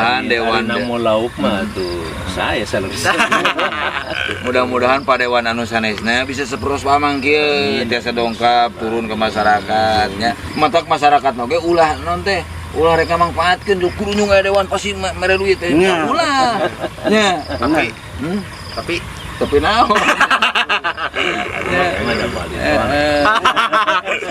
Mudah-mudahan dewan Ari namo lauk mah tuh saya selalu. Mudah-mudahan Pak Dewan anu sanesna bisa seperos Pak Amang kieu, tiasa dongkap turun ke masyarakat nya. Matak masyarakat oge ulah non teh, ulah reka mangfaatkeun kudu nyung aya dewan pasti mere duit teh. Nya. Ulah nya. Tapi tapi Tapi naon? Emang ada mau ditolak.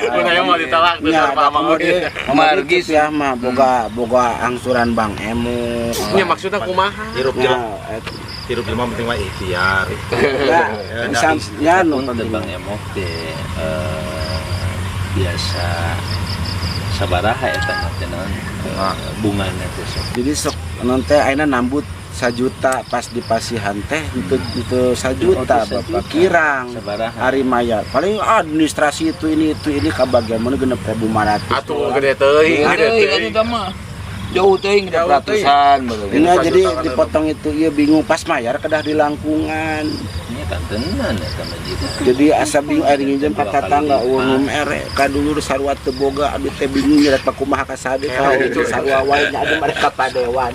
Mun aya mau ditolak tuh Ya, Pak Amang oge. Margis. Ya mah boga boga angsuran Bank Emok. Nya maksudnya kumaha? Hirup Ya, jelema, hirup jelema penting mah ikhtiar. Ya, misal ya nu Punten penting. Bang Emok teh biasa sabaraha eta mah teh naon bungana teh sok? Jadi sok non teh ayeuna nambut 1 juta, pas di pasihan teh itu 1 juta Oh, teu Bapak 1 juta. Kirang. Sabaraha? Hari maya paling administrasi itu, ini itu, ini kabagian mana 6.500. Atuh gede teuing, gede Teuing teuing. atuh mah. Jauh teuing, udah Jauh teuing. ratusan betul. Ini Sajuta jadi kan dipotong itu, iya, bingung pas mayar kedah di langkungan. Ini kan tenan eta mah jiga. Jadi asa bingung air nginjem ka Dua kali tatangga lipat. eueuh nu mere ka dulur sarua teu boga. Aduh teh bingung nyerat kumaha ka sade ka itu sarua wae nya, aduh mereka padewan.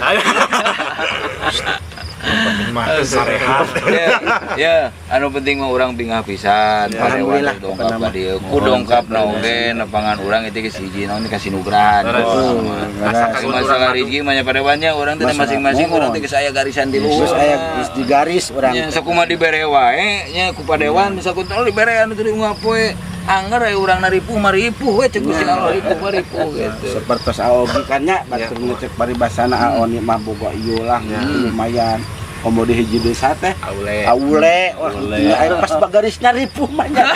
Penting mah sarehat. Ya, ya, anu penting mah urang bingah pisan, padewan Alhamdulillah, dongkap pokokna ka dieu. Ku dongkap na oge nepangan urang itu geus hiji naon kasinugrahan. Leres. Leres. Masalah rezeki mah nya padewannya urang teh masing-masing urang teh geus aya garisan di luhur. Terus aya geus di garis urang. Nya sakumaha dibere wae nya ku padewan, bisa ku tol dibere anu teu diungap poe. Angger aya urang naripuh mah ripuh we, cek Gusti Allah ripuh mah ripuh gitu. Sepertos aogi kan nya, batur ngecek paribasana aoni mah boga ieu lah lumayan. Komo di hiji desa teh Aule. aule, wah. Aule. Nya aya pas bagarisna ripuh mah nya.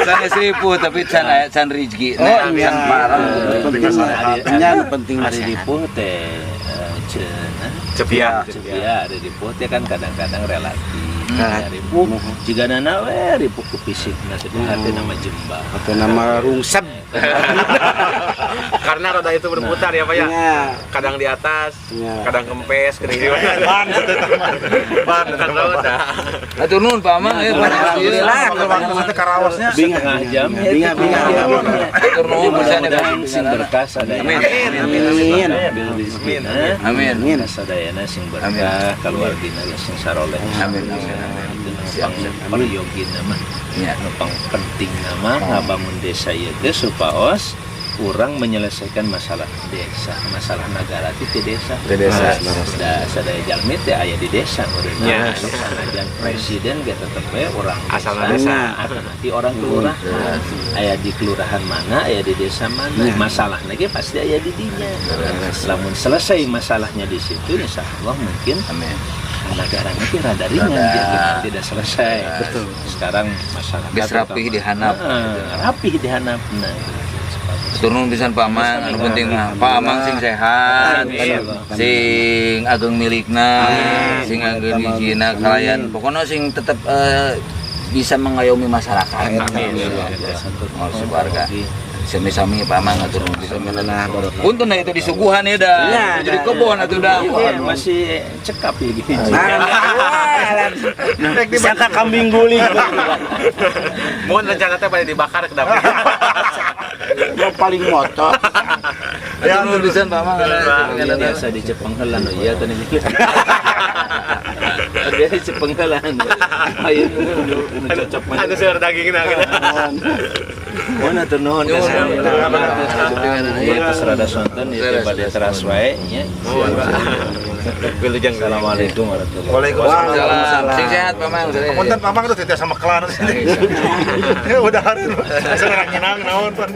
Sanes ripuh tapi can aya, can rezeki. Oh Nah, iya. can parang. Penting nya, nu penting mah Ari sehat. ripuh teh cenah Cepia. cepia, ari ripuh teh kan kadang-kadang relatif. Relatif. Ripuh jiga nana we ripuh ku fisikna, tapi hati nama jemba. Atau nama rungsep. Karena roda itu berputar ya, Pak, ya. Nya. Kadang di atas, Iya. kadang kempes, gede. Ban itu mah. Ban Kan roda. Atur nuhun Pak Amang ya. Alhamdulillah. Waktu nanti karaosnya. Bingah, Setengah jam ya, bingah, bingah. Atur nuhun pisan ya. Mudah-mudahan sing berkah sadayana. Amin. Amin. Bil rizkina. Amin. Amin. Sadayana sing berkah, keluargina ge sing saroleh. Amin. Amin. Amin. Itu nu Siap, pang siap. peryogi nama, Ya. nu pang penting nama ngabangun desa ieu teh supaos urang menyelesaikan masalah desa, masalah negara itu di desa. Di desa. Da sadaya jalmi teh aya di desa meureunna. Ya. Sanajan presiden ge tetep we urang Asalna desa. Atau nanti orang kelurahan. Aya di kelurahan mana, aya di desa mana. Ya. Masalahnya ge pasti aya di dinya. Lamun selesai masalahnya di situ, insya Allah mungkin Amin. negaranya teh rada ringan. Rada. Jadi tidak selesai. Betul. Sekarang masyarakat Geus rapih terutama- di handap. Heeh, rapih di handapna. Atur nuhun pisan Pak Amang, anu penting mah Pak Amang sing sehat, Amin. sing ageng milikna, sing ageng hijina kalayan. Pokoknya sing tetep bisa mengayomi masyarakat. Amin. Mau keluarga. Sami-sami Pak Amang, atur nuhun pisan. Alhamdulillah, barokah. Punten dah itu disuguhan ya dah. Iya, Jadi dah. kebon atuh dah. Iya, masih cekap ya gitu. Nah, wah, disangka kambing guling. Mun rencana teh pada dibakar ke dapur. Lo paling motor. Atur nuhun pisan Pak Amang. Biasa di Cepenghelan, oh iya tadi. Biasa di Cepenghelan. Ayo nu cocok mah. Anu seueur dagingna gitu. Mohon atur nuhun ka Nuhun. saya. Iya, terus rada sonten ieu teh bade teras wae nya. Wilujeng. Assalamualaikum warahmatullahi Waalaikumsalam. Salam. Sing sehat Pak Amang. Punten Mamang tuh tidak sama kelan. Udah hari. Saya nginang naon pan.